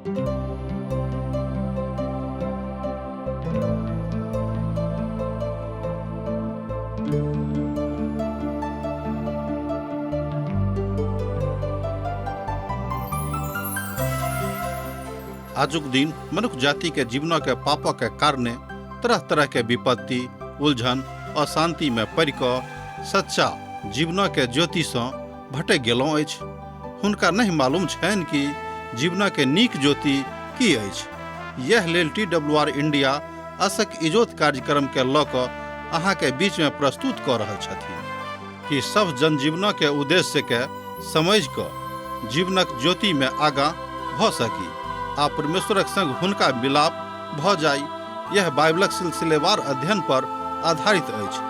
आजुक दिन मनुख जाति के जीवनक के पापक के कारणे तरह तरह के विपत्ति, उलझन, अशांति में पड़ि कऽ सच्चा जीवनक के ज्योति सँ भटकि गेलहुँ अछि। हुनका नहि मालूम छनि कि जीवनक के नीक ज्योति की अछि। यैह लेल टी डब्ल्यू आर इंडिया असक इजोत कार्यक्रम के लऽ कऽ अहाँ के बीच में प्रस्तुत कऽ रहल छथिन कि सभ जनजीवनक के उद्देश्य के समझि कऽ जीवनक ज्योति में आगाँ भऽ सकी आ परमेश्वरक संग हुनका मिलाप भऽ जाइ। यह बाइबलक सिलसिलेवार अध्ययन पर आधारित अछि।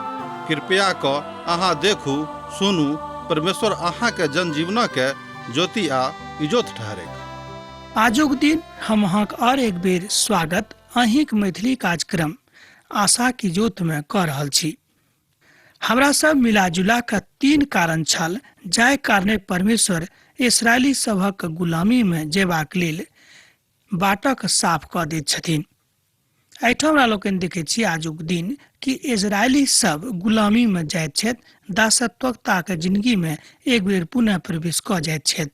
कृपया कऽ अहाँ देखू, सुनू, परमेश्वर अहाँ के जनजीवनक के ज्योति आ इजोत ठहरेक। आजुक दिन हम अहाँक आओर एक बेर स्वागत अहींक मैथिली कार्यक्रम आशा की ज्योत में कऽ रहल छी। हमरा सब मिला जुला कऽ तीन कारण छल जाहि कारणे परमेश्वर इसराइली सभक गुलामी में जेबाक लेल बाटक साफ कऽ दैत छथिन। एहिठाम हमरा लोकनि देखैत छी आजुक दिन कि इजरायली सब गुलामी में जाइत छथि, दासत्वताक जिंदगी में एक बेर पुनः प्रवेश कऽ जाइत छथि।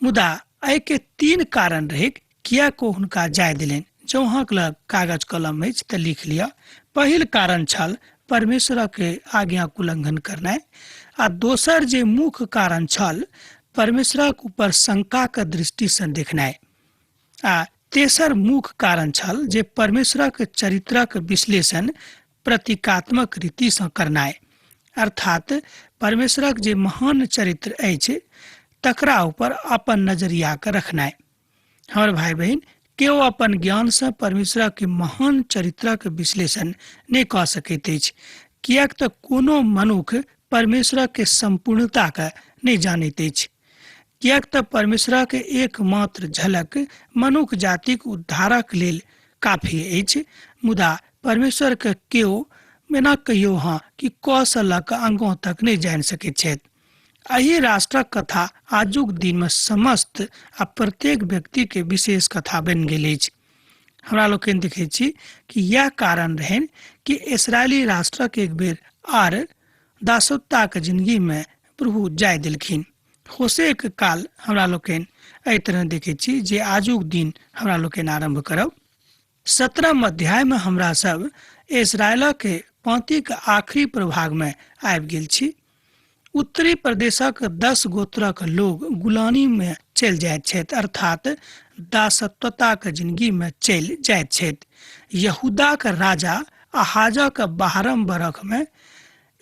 मुदा एहिके तीन कारण रहैक किएक ओ हुनका जाय देलनि। जँ अहाँक लग कागज कलम अछि तऽ लिख लिअ। पहिल कारण छल परमेश्वरक आज्ञाक उल्लंघन करनाइ, आ दोसर जे मुख्य कारण छल परमेश्वरक ऊपर शंकाक दृष्टिसँ देखनाइ, आ तेसर मुख्य कारण छल जे परमेश्वरक चरित्रक विश्लेषण प्रतीकात्मक रीतिसँ करनाइ, अर्थात परमेश्वरक जे महान चरित्र अछि तकरा ऊपर अपन नजरियाके रखनाइ। हमर भाई बहिन, केओ अपन ज्ञानसँ परमेश्वरक महान चरित्रक विश्लेषण नहि कऽ सकैत अछि, किएक तऽ कोनो मनुख परमेश्वरक सम्पूर्णताके नहि जानैत अछि। किएक तऽ परमेश्वरक एकमात्र झलक मनुख जातिक उद्धारक लेल काफी अछि, मुदा परमेश्वरके केओ एना कहियौ हँ कि क सँ लऽ कऽ अंगो तक नहि जानि सकैत छथि। एहि राष्ट्रक कथा आजुक दिनमे समस्त आ प्रत्येक व्यक्तिके विशेष कथा बनि गेल अछि। हमरा लोकनि देखैत छी कि इएह कारण रहनि कि इसराइली राष्ट्रक एक बेर आर दासत्वताक जिंदगीमे प्रभु जाय देलखिन। होशेक काल हमरा लोकनि एहि तरह देखैत छी जे आजुक दिन हमरा लोकनि आरम्भ करब। 17 अध्यायमे हमरा सब इसराइलक पाँतिक आखिरी प्रभागमे आबि गेल छी। उत्तरी प्रदेशक 10 गोत्रक लोग गुलामीमे चलि जाइत छथि, अर्थात दासत्वताक जिंदगीमे चलि जाइत छथि। यहूदाक राजा आहाजक 12 बरखमे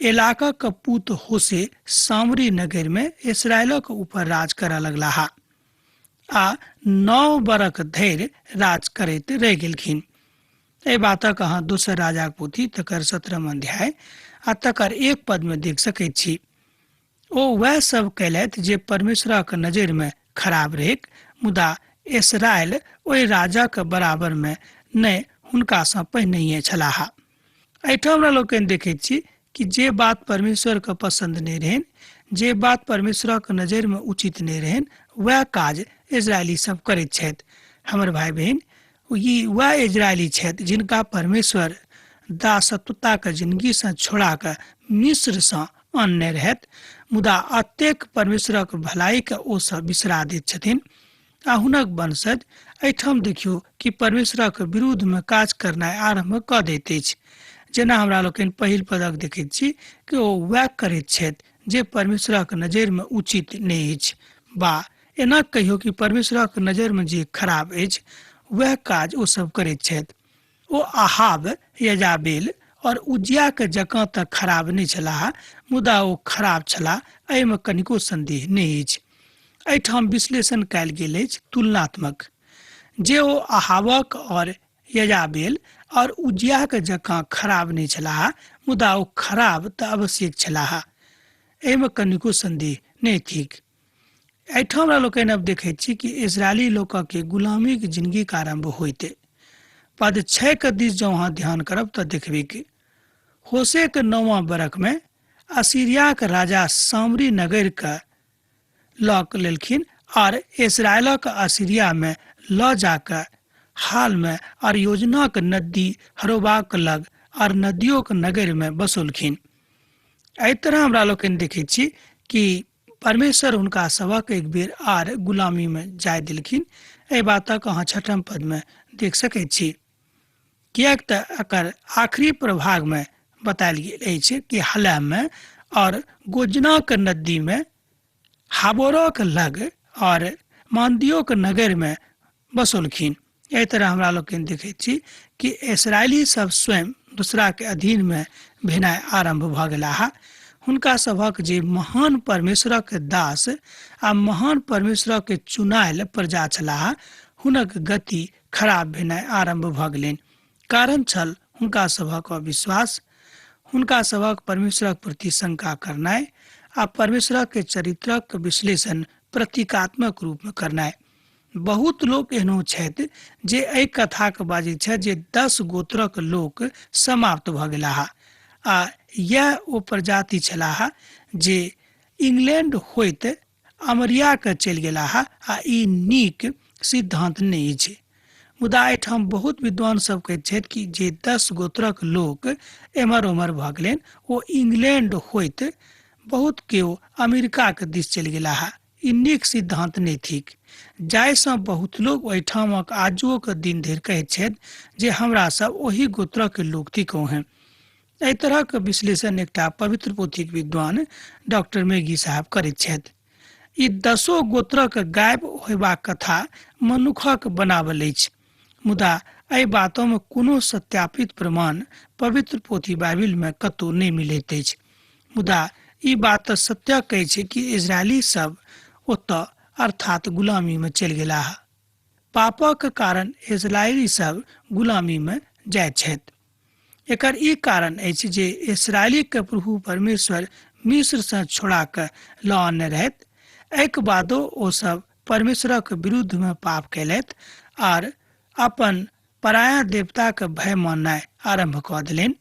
एलाकक पुत होशे सामरी नगरमे इसराइलक ऊपर राज करऽ लगलाह आ 9 बरख धरि राज करैत रहि गेलखिन। एहि बातक अहाँ दोसर राजाक पोथी तकर 17 अध्याय आ तकर 1 पदमे देख सकैत छी। ओ वएह सब कयलथि जे परमेश्वरक नजरिमे खराब रहैक, मुदा इसराइल ओहि राजाक बराबरमे नहि हुनकासँ पहिनहिए छलाह। एहिठाम हमरा लोकनि देखैत छी कि जे बात परमेश्वरके पसन्द नहि रहनि, जे बात परमेश्वरक नजरिमे उचित नहि रहनि, वएह काज इजरायली सब करैत छथि। हमर भाई बहिन, ई वएह इजरायली छथि जिनका परमेश्वर दासत्वताक जिंदगीसँ छोड़ा कऽ मिस्रसँ आनने रहथि, मुदा अतेक परमेश्वरक भलाइके ओ सब बिसरा दैत छथिन आ हुनक वंशज एहिठाम देखियौ कि परमेश्वरक विरुद्धमे काज करनाइ आरम्भ कऽ दैत अछि। जेना हमरा लोकनि पहिल पदक देखैत छी कि ओ वएह करैत छथि जे परमेश्वरक नजरिमे उचित नहि अछि, बा एना कहियौ कि परमेश्वरक नजरिमे जे खराब अछि वएह काज ओ सब करैत छथि। ओ अहाब, यजाबेल और उज्जियाके जकाँ तऽ खराब नहि छलाह, मुदा ओ खराब छलाह एहिमे कनिको संदेह नहि अछि। एहिठाम विश्लेषण कयल गेल अछि तुलनात्मक, जे ओ अहाबक और यजाबेल और उज्जियाके जकाँ खराब नहि छलाह, मुदा ओ खराब तऽ अवश्य छलाह, एहिमे कनिको संदेह नहि थिक। एहिठाम हमरा लोकनि अब देखैत छी कि इजरायली लोकके गुलामीक जिंदगीक आरम्भ होइते पद 6 के दिस जँ अहाँ ध्यान करब तऽ देखबै कि होशेक 9वां बरखमे असीरियाक राजा सामरी नगरके लऽ लेलखिन आओर इसराइलक असीरिया में लऽ जा कऽ हाल में और योजनाक नदी हरोबाक लग और नदियोक नगर में बसौलखिन। एहि तरह हमरा लोकनि देखै छी कि परमेश्वर हुनका सभक एक बेर आर गुलामी में जाय देलखिन। एहि बातक अहाँ छठम पद में देख सकै छी, किएक तऽ एकर आखिरी प्रभाग में बतायल गेल अछि कि हलह में और गोजनाक नदी में हाबोरक लग और मानदियोक नगर में बसौलखिन। एहि तरह हमरा लोकनि देखैत छी कि इसराइली सब स्वयं दूसरा के अधीन में भेनाइ आरंभ भऽ गेलाह। हुनका सभक जे महान परमेश्वरक दास आ महान परमेश्वरक चुनायल प्रजा छलाह, हुनक गति खराब भेनाइ आरंभ भऽ गेलनि। कारण छल हुनका सभक अविश्वास, हुनका सभक परमेश्वरक प्रति शंका करनाइ आ परमेश्वरक चरित्रक विश्लेषण प्रतीकात्मक रूप में करनाइ। बहुत लोक एहनो छथि जे एहि कथाके बाजैत छथि जे 10 गोत्रक लोक समाप्त भऽ गेलाह आ इएह ओ प्रजाति छलाह जे इंग्लैंड होइत अमरियाके चलि गेलाह आ ई नीक सिद्धांत नहि अछि। मुदा एहिठाम बहुत विद्वान सब कहैत छथि कि जे 10 गोत्रक लोक एम्हर ओम्हर भऽ गेलनि ओ इंग्लैंड होइत बहुत केओ अमेरिकाके दिस चलि गेलाह। ई नीक सिद्धांत नहि थिक, जाहिसँ बहुत लोक ओहिठामक आजुओक दिन धरि कहैत छथि जे हमरा सब ओहि गोत्रक लोक थिकहुँ हेँ। एहि तरहक विश्लेषण एकटा पवित्र पोथीक विद्वान डॉक्टर मेगी साहब करैत छथि। ई 10 गोत्रक गायब होयबाक कथा मनुखक बनावल अछि, मुदा एहि बातोमे कोनो सत्यापित प्रमाण पवित्र पोथी बाइबिलमे कतहु नहि मिलैत अछि। मुदा ई बात तऽ सत्य कहै छै कि इजरायली सब ओतऽ अर्थात गुलामी में चलि गेलाह। पापक कारण इजरायली सब गुलामी में जाइत छथि। एकर ई कारण अछि जे इस्राएली के प्रभु परमेश्वर मिस्र से छोड़ा कऽ लऽ आनने रहथि। एहिके बादो ओ सब परमेश्वरक विरुद्ध में पाप कयलथि आर अपन पराया देवताके भय माननाइ आरम्भ कऽ देलनि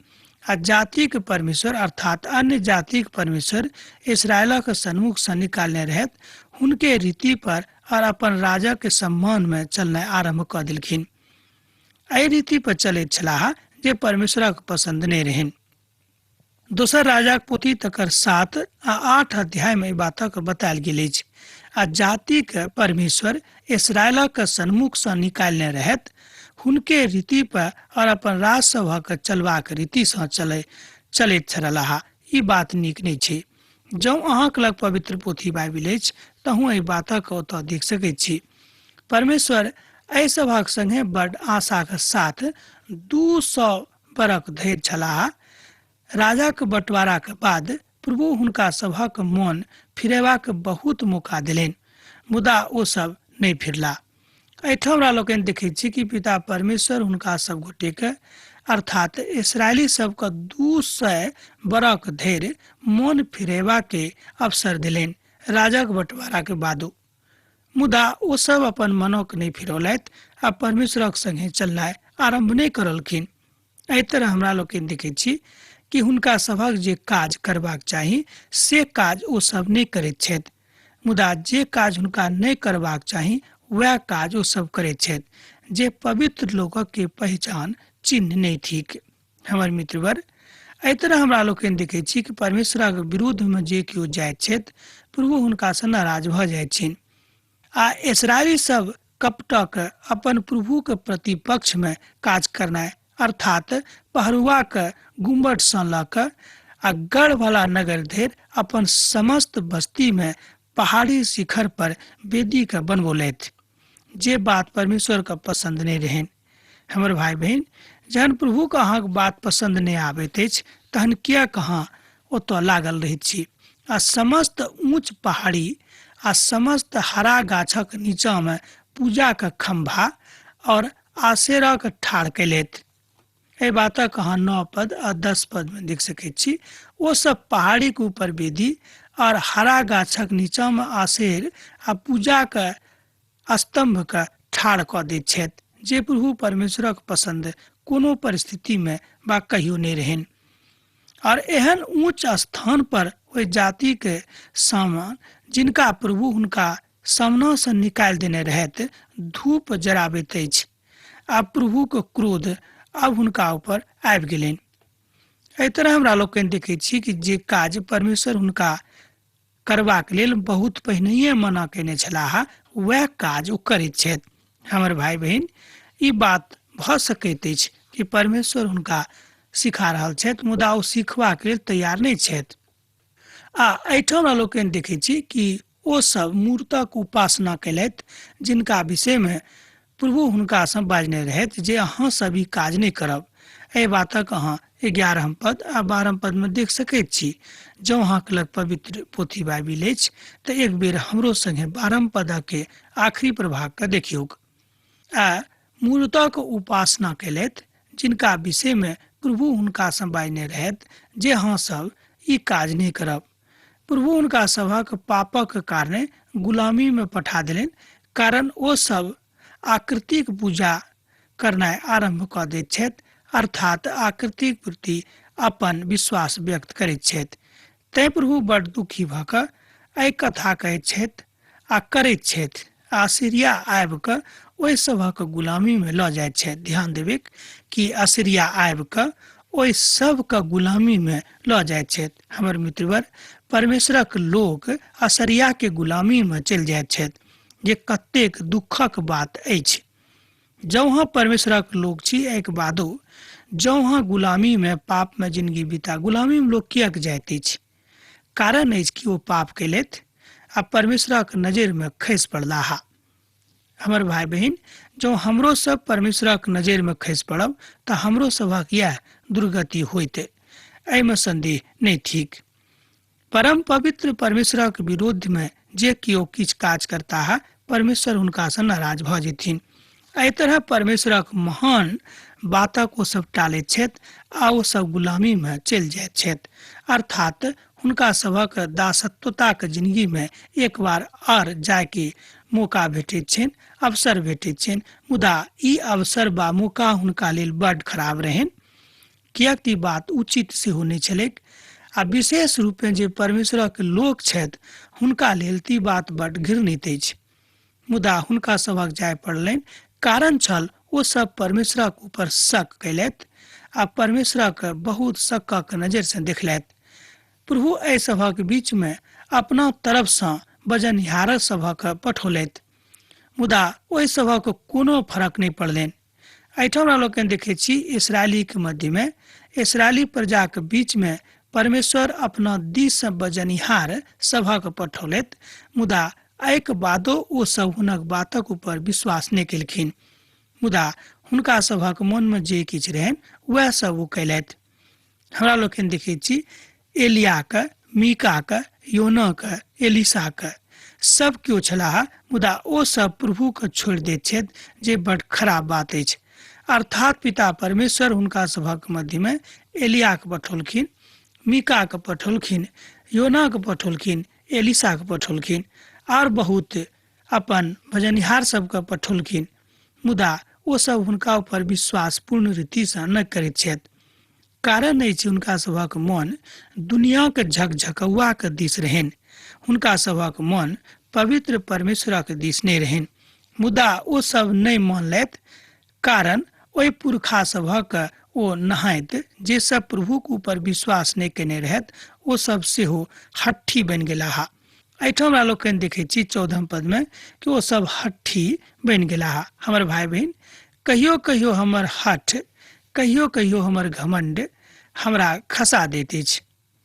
आ जातिक परमेश्वर अर्थात अन्य जातिक परमेश्वर इसराइलक सन्मुखसँ निकालने रहथि हुनके रीति पर और अपन राजाके सम्मानमे चलनाइ आरम्भ कऽ देलखिन। एहि रीति पर चलैत छलाह जे परमेश्वरक पसंद नहि रहनि। दोसर राजाक पोथी तकर 7 आ 8 अध्याय में ई बातक बतायल गेल अछि। आ जातिक परमेश्वर इसराइलक सन्मुखसँ निकालने रहथि हुनके रीति पर और अपन राज सभक चलबाक रीतिसँ चलैत छलाह। ई बात नीक नहि छै। जँ अहाँक लग पवित्र पोथी बाइबिल अछि तहूँ एहि बातक ओतऽ देख सकैत छी। परमेश्वर एहि सभक संगे बड आशाक साथ 200 बरख धरि छलाह। राजाक बँटवाराक बाद प्रभु हुनका सभक मोन फिरेबाक बहुत मौका देलनि, मुदा ओ सब नहि फिरला। एहिठाम हमरा लोकनि देखैत छी कि पिता परमेश्वर हुनका सब गोटेके अर्थात इसराइली सबके 200 बरख धरि मोन फिरेबाके अवसर देलनि राजाक बँटवाराके बादो। मुदा ओ सब अपन मनक नहि फिरौलथि आ परमेश्वरक संगे चलनाइ आरम्भ नहि करलखिन। एहि तरह हमरा लोकनि देखैत छी कि हुनका सभक जे काज करबाक चाही से काज ओ सब नहि करैत छथि, मुदा जे काज हुनका नहि करबाक चाही वएह काज ओ सब करैत छथि, जे पवित्र लोकक के पहचान चिन्ह नहि थिक। हमर मित्रवर, एहि तरह हमरा लोकनि देखैत छी कि परमेश्वरक विरुद्धमे जे केओ जाइत छथि प्रभु हुनकासँ नाराज भऽ जाइत छनि। आ इसराइली सब कपटक अपन प्रभुके प्रतिपक्षमे काज करनाइ अर्थात पहरुआक गुम्बदसँ लऽ कऽ आ गढ़वला नगर धरि अपन समस्त बस्तीमे पहाड़ी शिखर पर वेदीके बनबौलथि, जे बात परमेश्वरके पसन्द नहि रहनि। हमर भाई बहिन, जहन प्रभुके अहाँके बात पसन्द नहि आबैत अछि तहन किएक अहाँ ओतऽ लागल रहैत छी? आ समस्त ऊँच पहाड़ी आ समस्त हरा गाछक नीचाँमे पूजाके खम्भा और आशेराक ठाढ़ कयलथि। एहि बातक अहाँ 9 पद आ 10 पद में देख सकैत छी। ओ सब पहाड़ीके ऊपर वेदी और हरा गाछक नीचाँमे आशेर आ पूजाके स्तंभके ठाढ़ कऽ दैत छथि, जे प्रभु परमेश्वरक पसंद कोनो परिस्थितिमे बा कहियो नहि रहनि। और एहन ऊँच स्थान पर ओहि जातिके सामान जिनका प्रभु हुनका सामनासँ निकालि देने रहथि धूप जराबैत अछि आ प्रभुक क्रोध आब हुनका ऊपर आबि गेलनि। एहि तरह हमरा लोकनि देखैत छी कि जे काज परमेश्वर हुनका करबाक लेल बहुत पहिनहिए मना कयने छलाह वएह काज ओ करैत छथि। हमर भाइ बहिन, ई बात भऽ सकैत अछि कि परमेश्वर हुनका सिखा रहल छथि, मुदा ओ सीखबाक लेल तैयार नहि छथि। आ एहिठाम हमरा लोकनि देखैत छी कि ओ सब मूर्तक उपासना कयलथि, जिनका विषयमे प्रभु हुनकासँ बाजने रहथि जे अहाँ सब ई काज नहि करब। एहि बातक अहाँ 11 पद आ 12 पदमे देख सकैत छी। जँ अहाँके लग पवित्र पोथी बाइबिल अछि तऽ एक बेर हमरो संगे 12 पदके आखिरी प्रभागके देखियौक। आ मूर्तक उपासना कयलथि, जिनका विषयमे प्रभु हुनकासँ बाजने रहथि जे अहाँ सब ई काज नहि करब। प्रभु हुनका सभक पापक कारणे गुलामीमे पठा देलनि, कारण ओ सब आकृतिक पूजा करनाइ आरम्भ कऽ दैत छथि, अर्थात आकृतिक प्रति अपन विश्वास व्यक्त करैत छथि। तैँ प्रभु बड्ड दुखी भऽ कऽ एहि कथा कहैत छथि आ करैत छथि आ असीरिया आबि कऽ ओहि सभक गुलामीमे लऽ जाइत छथि। ध्यान देबैक कि असीरिया आबि कऽ ओहि सभके गुलामीमे लऽ जाइत छथि। हमर मित्रवर, परमेश्वरक लोक असरियाके गुलामीमे चलि जाइत छथि, जे कतेक दुःखक बात अछि। जँ अहाँ परमेश्वरक लोक छी, एहिके बादो जँ अहाँ गुलामीमे पापमे जिंदगी बिता, गुलामीमे लोक किएक जाइत अछि? कारण अछि कि ओ पाप कयलथि आ परमेश्वरक नजरिमे खसि पड़लाह। हमर भाय बहिन, जँ हमरो सब परमेश्वरक नजरिमे खसि पड़ब तऽ हमरो सभक इएह दुर्गति होइत, एहिमे सन्देह नहि थिक। परम पवित्र परमेश्वरक विरोधमे जे केओ किछु काज करताह, परमेश्वर हुनकासँ नाराज भऽ जेथिन। एहि तरह परमेश्वरक महान बातक ओ सब टालैत छथि आ ओ सब गुलामीमे चलि जाइत छथि, अर्थात हुनका सभक दासत्वताक जिंदगीमे एक बार आर जायके मौका भेटैत छनि, अवसर भेटैत छनि। मुदा ई अवसर बा मौका हुनका लेल बड्ड खराब रहनि, किएक तऽ ई बात उचित सेहो नहि छलैक आ विशेष रूपेँ जे परमेश्वरक लोक छथि हुनका लेल तऽ ई बात बड्ड घृणित अछि। मुदा हुनका सभक जाय पड़लनि, कारण छल ओ सब परमेश्वरक ऊपर शक कयलथि आ परमेश्वरक बहुत शकक नजरिसँ देखलथि। प्रभु एहि सभक बीचमे अपना तरफसँ बजनिहार सभक पठौलथि, मुदा ओहि सभक कोनो फरक नहि पड़लनि। एहिठाम हमरा लोकनि देखैत छी इसराइलीके मध्यमे, इसराइली प्रजाक बीचमे परमेश्वर अपना दिससँ बजनिहार सभक पठौलथि, मुदा एहिके बादो ओ सब हुनक बातक ऊपर विश्वास नहि केलखिन। मुदा हुनका सभक मनमे जे किछु रहनि वएह सब ओ कयलथि। हमरा लोकनि देखैत छी एलियाके, मीकाके, योनाके, एलिसाके सब केओ छलाह, मुदा ओ सब प्रभुके छोड़ि दैत छथि, जे बड खराब बात अछि। अर्थात पिता परमेश्वर हुनका सभक मध्यमे एलियाके पठौलखिन, मीकाके पठौलखिन, योनाके पठौलखिन, एलिसाके पठौलखिन, आर बहुत अपन भजनिहार सबके पठौलखिन, मुदा ओ सब हुनका ऊपर विश्वास पूर्ण रीतिसँ नहि करैत छथि। कारण अछि हुनका सभक मन दुनियाक झकझकौआक दिस रहनि, हुनका सभक मन पवित्र परमेश्वरक दिस नहि रहनि। मुदा ओ सब नहि मानलथि, कारण ओहि पुरखा सभक ओ नहाइत जे सब प्रभुक ऊपर विश्वास नहि कयने रहथि, ओ सब सेहो हट्ठी बनि गेलाह। एहिठाम हमरा लोकनि देखैत छी 14 पदमे कि ओ सब हट्ठी बनि गेलाह। हमर भाय बहिन, कहियो कहियो हमर हठ, कहियो कहियो हमर घमंड हमरा खसा दैत अछि।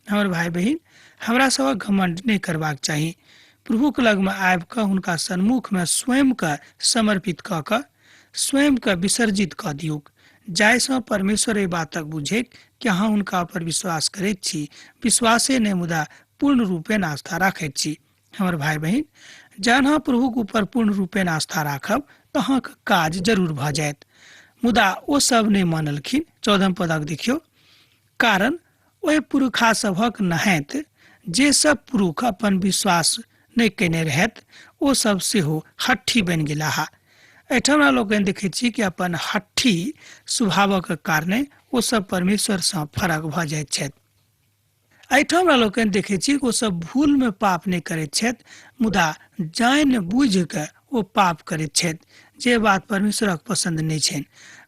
हमर भाय बहिन, हमरा सभक घमंड नहि करबाक चाही। प्रभुक लगमे आबि कऽ हुनका सन्मुखमे स्वयंके समर्पित कऽ कऽ स्वयंके विसर्जित कऽ दियौक, जाहिसँ परमेश्वर एहि बातक बुझैक कि अहाँ हुनका पर विश्वास करैत छी, विश्वासे नहि मुदा पूर्ण रूपेण आस्था राखैत छी। हमर भाय बहिन, जहन अहाँ प्रभुक ऊपर पूर्ण रूपेण आस्था राखब तऽ अहाँके काज जरूर भऽ जायत। मुदा ओ सब नहि मानलखिन। 14 पदक देखियौ, कारण ओहि पुरखा सभक नहाइत जे सब पुरुख अपन विश्वास नहि कयने रहथि, ओ सब सेहो हट्ठी बनि गेलाह। एहिठाम हमरा लोकनि देखैत छी कि अपन हट्ठी स्वभावक कारणे ओ सब परमेश्वरसँ फरक भऽ जाइत छथि। एहिठाम हमरा लोकनि देखै छी ओ सब भूल में पाप नहि करैत छथि, मुदा जानि बुझि कऽ ओ पाप करैत छथि, जे बात परमेश्वरक पसन्द नहि छनि।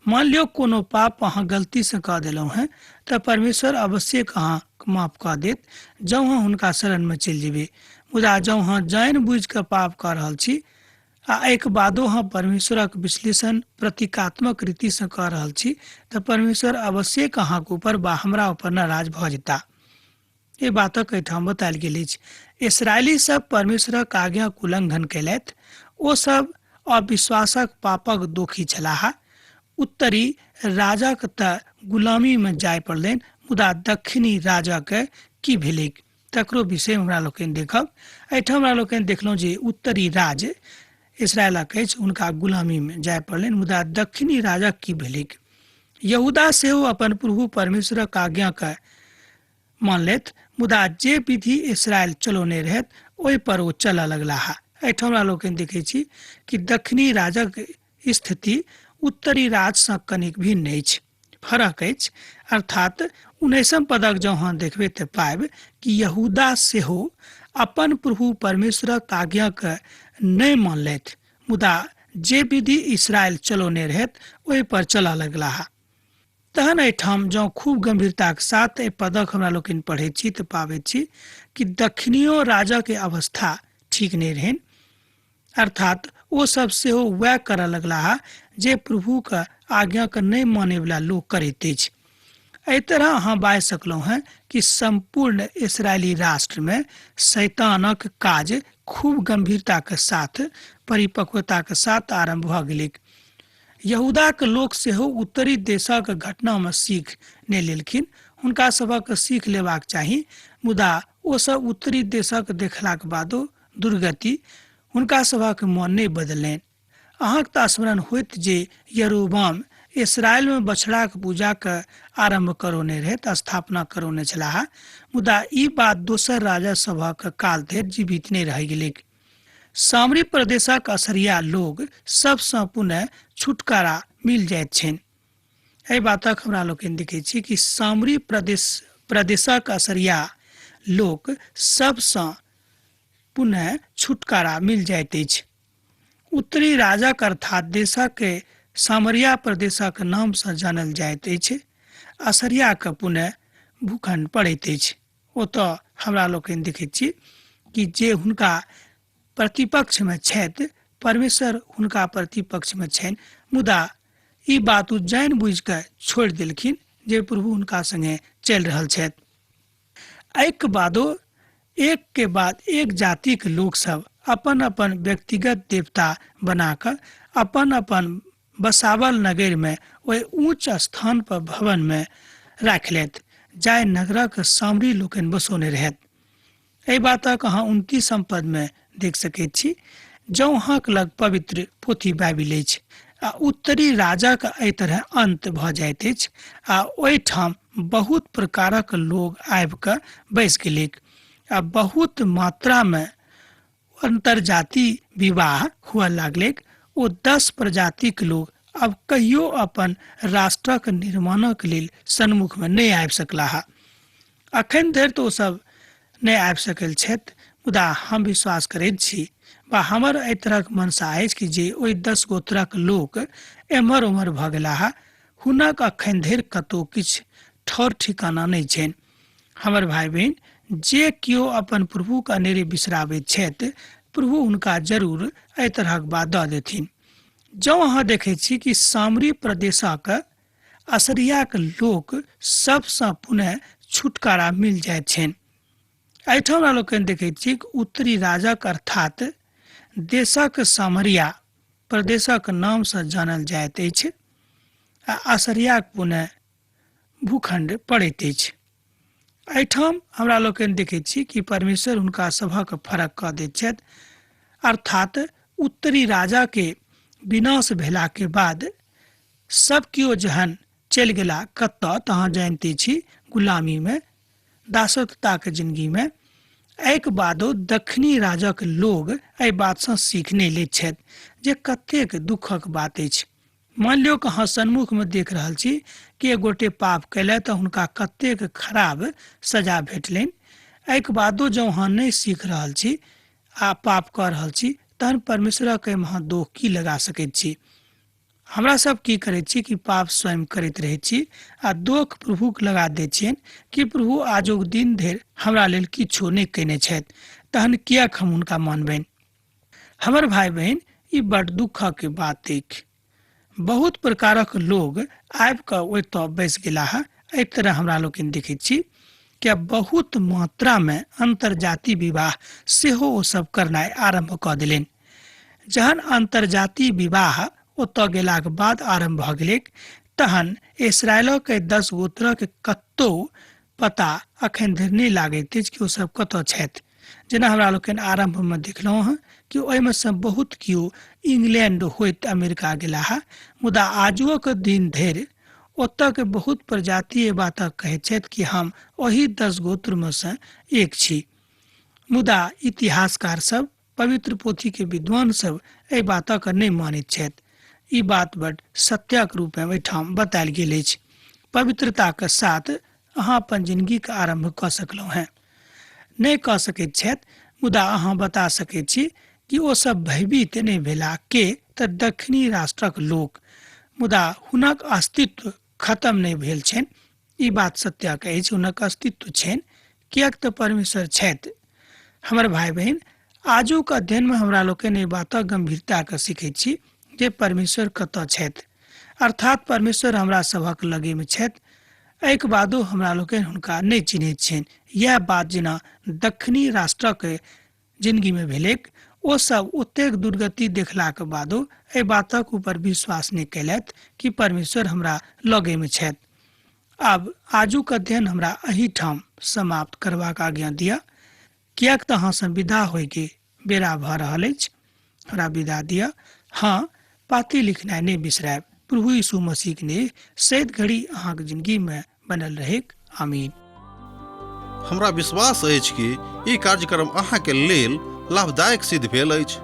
मान लियौ कोनो पाप अहाँ गलतीसँ कऽ देलहुँ हेँ तऽ परमेश्वर अवश्य अहाँके माफ कऽ देत जँ अहाँ हुनका शरणमे चलि जेबै। मुदा जँ अहाँ जानि बुझि कऽ पाप कऽ रहल छी आ एहिके बादो अहाँ परमेश्वरक विश्लेषण प्रतीकात्मक रीतिसँ कऽ रहल छी तऽ परमेश्वर अवश्य अहाँके ऊपर वा हमरा ऊपर नाराज भऽ जेता। एहि बातक एहिठाम बतायल गेल अछि। इसराइली सब परमेश्वरक आज्ञाक उल्लंघन कयलथि। ओ सब अविश्वासक पापक दोषी छलाह। उत्तरी राजाक तऽ गुलामी में जाय पड़लनि, मुदा दक्षिणी राजाके की भेलैक तकरो विषय हमरा लोकनि देखब। एहिठाम हमरा लोकनि देखलहुँ जे उत्तरी राज्य इसराइलक अछि, हुनका गुलामी में जाय पड़लनि, मुदा दक्षिणी राजाक की भेलैक। यहूदा सेहो अपन प्रभु परमेश्वरक आज्ञाके मानलथि, मुदा जे विधि इसराइल चलौने रहथि ओहि पर ओ चलऽ लगलाह। एहिठाम हमरा लोकनि देखै छी कि दक्षिणी राजक स्थिति उत्तरी राजसँ कनिक भिन्न अछि, फरक अछि। अर्थात 19 पदक जँ अहाँ देखबै तऽ पाबि कि यहूदा सेहो अपन प्रभु परमेश्वरक आज्ञाके नहि मानलथि, मुदा जे विधि इसराइल चलौने रहथि ओहि पर चलऽ लगलाह। तहन एहिठाम जँ खूब गंभीरताक साथ एहि पदक हमरा लोकनि पढ़ैत छी तऽ पाबैत छी कि दक्षिणियो राजाके अवस्था ठीक नहि रहनि। अर्थात ओ सब सेहो वएह करऽ लगलाह जे प्रभुके आज्ञाके नहि मानैवला लोक करैत अछि। एहि तरह अहाँ बाजि सकलहुँ हेँ कि सम्पूर्ण इसराइली राष्ट्रमे शैतानक काज खूब गंभीरताके साथ, परिपक्वताके साथ आरम्भ भऽ गेलैक। यहूदाक लोक सेहो उत्तरी देशक घटनामे सीख नहि लेलखिन। हुनका सभक सीख लेबाक चाही, मुदा ओ सब उत्तरी देशक देखलाक बादो दुर्गति हुनका सभक मन नहि बदलनि। अहाँक तऽ स्मरण होइत जे यरोबाम इसराइलमे बछड़ाक पूजाके आरम्भ करौने रहथि, स्थापना करौने छलाह, मुदा ई बात दोसर राजा सभक काल धरि जीवित नहि रहि गेलैक। सामरी प्रदेशक असरिया लोग सबसँ पुनः छुटकारा मिल जाइत छनि। एहि बातक हमरा लोकनि देखै छी कि सामरी प्रदेशक असरिया लोक सबसँ पुनः छुटकारा मिल जाइत अछि। उत्तरी राजक अर्थात देशक सामरिया प्रदेशक नामसँ जानल जाइत अछि। असरियाके पुनः भूखंड पड़ैत अछि। ओतऽ हमरा लोकनि देखैत छी कि जे हुनका प्रतिपक्षमे छथि, परमेश्वर हुनका प्रतिपक्षमे छनि, मुदा ई बात ओ जानि बुझि कऽ छोड़ि देलखिन जे प्रभु हुनका संगे चलि रहल छथि। एहिके बादो एक के बाद एक जातिक लोक सब अपन अपन व्यक्तिगत देवता बना कऽ अपन अपन बसावल नगरमे ओहि ऊँच स्थान पर भवनमे राखि लेत, जाहि नगरक सामरी लोकनि बसौने रहथि। एहि बातक अहाँ 29 पदमे देख सकैत छी, जँ अहाँक लग पवित्र पोथी बाइबिल अछि। आ उत्तरी राजाक एहि तरह अंत भऽ जाइत अछि आ ओहिठाम बहुत प्रकारक लोग आबि कऽ बसि गेलैक आ बहुत मात्रामे अंतर्जाति विवाह हुअ लागलैक। ओ 10 प्रजातिक लोग अब कहियो अपन राष्ट्रक निर्माणक लेल सन्मुखमे नहि आबि सकलाह। अखन धरि तऽ ओ सब नहि आबि सकल छथि, मुदा हम विश्वास करैत छी वा हमर एहि तरहक मनसा अछि कि जे ओहि 10 गोत्रक लोक एम्हर ओम्हर भऽ गेलाह, हुनक अखन धरि कतहु किछु ठौर ठिकाना नहि छनि। हमर भाई बहिन, जे केओ अपन प्रभुके अनेरे बिसराबैत छथि, प्रभु हुनका जरूर एहि तरहक बात दऽ देथिन। जँ अहाँ देखै छी कि सामरी प्रदेशक असरियाक लोक सबसँ पुनः छुटकारा मिल जाइत छनि। एहिठाम हमरा लोकनि देखैत छी कि उत्तरी राजक अर्थात देशक सामरिया प्रदेशक नामसँ जानल जाइत अछि आ असरियाक पुनः भूखंड पड़ैत अछि। एहिठाम हमरा लोकनि देखैत छी कि परमेश्वर हुनका सभक फरक कऽ दैत छथि। अर्थात उत्तरी राजा के विनाश भेला के बाद सब केओ जहन चलि गेला कतऽ, तऽ अहाँ जानिते छी गुलामी में, दासत्वताके जिंदगी में। एहिके बादो दक्षिणी राजक लोग एहि बातसँ सीख नहि लैत छथि, जे कतेक दुखक बात अछि। मानि लियौ कि अहाँ सन्मुखमे देख रहल छी कि एक गोटे पाप कयलथि तऽ हुनका कतेक खराब सजा भेटलनि। एहिके बादो जँ अहाँ नहि सीख रहल छी आ पाप कऽ रहल छी तहन परमेश्वरक एहिमे अहाँ दोख की लगा सकैत छी? हमरा सब की करैत छी कि पाप स्वयं करैत रहैत छी आ दोख प्रभुके लगा दैत छियनि कि प्रभु आजुक दिन धरि हमरा लेल किछो नहि कयने छथि, तहन किएक हम हुनका मानबनि? हमर भाय बहिन, ई बड दुःखक बात अछि। बहुत प्रकारक लोग आबि कऽ ओतऽ बसि गेलाह। एहि तरह हमरा लोकनि देखैत छी कि बहुत मात्रामे अन्तर्जाति विवाह सेहो ओ सब करनाइ आरम्भ कऽ देलनि। जहन अन्तर्जाति विवाह ओतऽ गेलाक बाद आरम्भ भऽ गेलैक तहन इसराइलक 10 गोत्रक कतौ पता अखन धरि नहि लागैत अछि कि ओ सब कतऽ छथि। जेना हमरा लोकनि आरम्भमे देखलहुँ हँ कि ओहिमे सँ बहुत केओ इंग्लैंड होइत अमेरिका गेलाह, मुदा आजुओक दिन धरि ओतऽ के बहुत प्रजाति एहि बातक कहैत छथि कि हम ओहि 10 गोत्रमे सँ एक छी। मुदा इतिहासकार सब, पवित्र पोथी के विद्वान सब एहि बातक नहि मानैत छथि। ई बात बड सत्यक रूपमे एहिठाम बतायल गेल अछि। पवित्रताक साथ अहाँ अपन जिंदगीके आरम्भ कऽ सकलहुँ हेँ। नहि कऽ सकैत छथि, मुदा अहाँ बता सकैत छी कि ओ सब भयभीत नहि भेलाह के तऽ दक्षिणी राष्ट्रक लोक, मुदा हुनक अस्तित्व खत्म नहि भेल छनि। ई बात सत्यक अछि, हुनक अस्तित्व छनि, किएक तऽ परमेश्वर छथि। हमर भाय बहिन, आजुक अध्ययनमे हमरा लोकनि एहि बातक गंभीरताके सीखैत छी जे परमेश्वर कतऽ छथि, अर्थात परमेश्वर हमरा सभक लगेमे छथि। एहिके बादो हमरा लोकनि हुनका नहि चिन्हैत छियनि। इएह बात जेना दक्षिणी राष्ट्रक जिंदगीमे भेलैक, ओ सब ओतेक दुर्गति देखलाक बादो एहि बातक ऊपर विश्वास नहि कयलथि कि परमेश्वर हमरा लगेमे छथि। आब आजुक अध्ययन हमरा एहिठाम समाप्त करबाक आज्ञा दिअ, किएक तऽ अहाँसँ विदा होइके बेरा भऽ रहल अछि। हमरा विदा दिअ। हँ, पाती लिखनाइ नहि बिसरायब। प्रभु यीशु मसीह ने सैद घड़ी अहाँके जिंदगीमे बनल रहैक। आमीन। हमरा विश्वास अछि कि ई कार्यक्रम अहाँके लेल लाभदायक सिद्ध भेल अछि।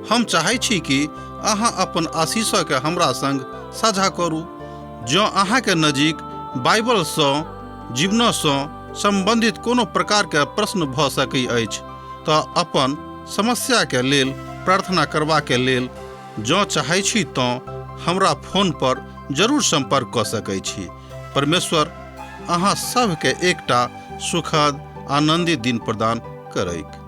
हम चाहै छी कि अहाँ अपन आशीषके हमरा संग साझा करू। जँ अहाँके नजीक बाइबलसँ जीवनसँ सम्बन्धित कोनो प्रकारके प्रश्न भऽ सकै अछि तऽ अपन समस्याके लेल प्रार्थना करबाके लेल जँ चाहै छी तँ हमरा फोन पर जरूर सम्पर्क कऽ सकै छी। परमेश्वर अहाँ सभके एकटा सुखद आनन्दित दिन प्रदान करैक।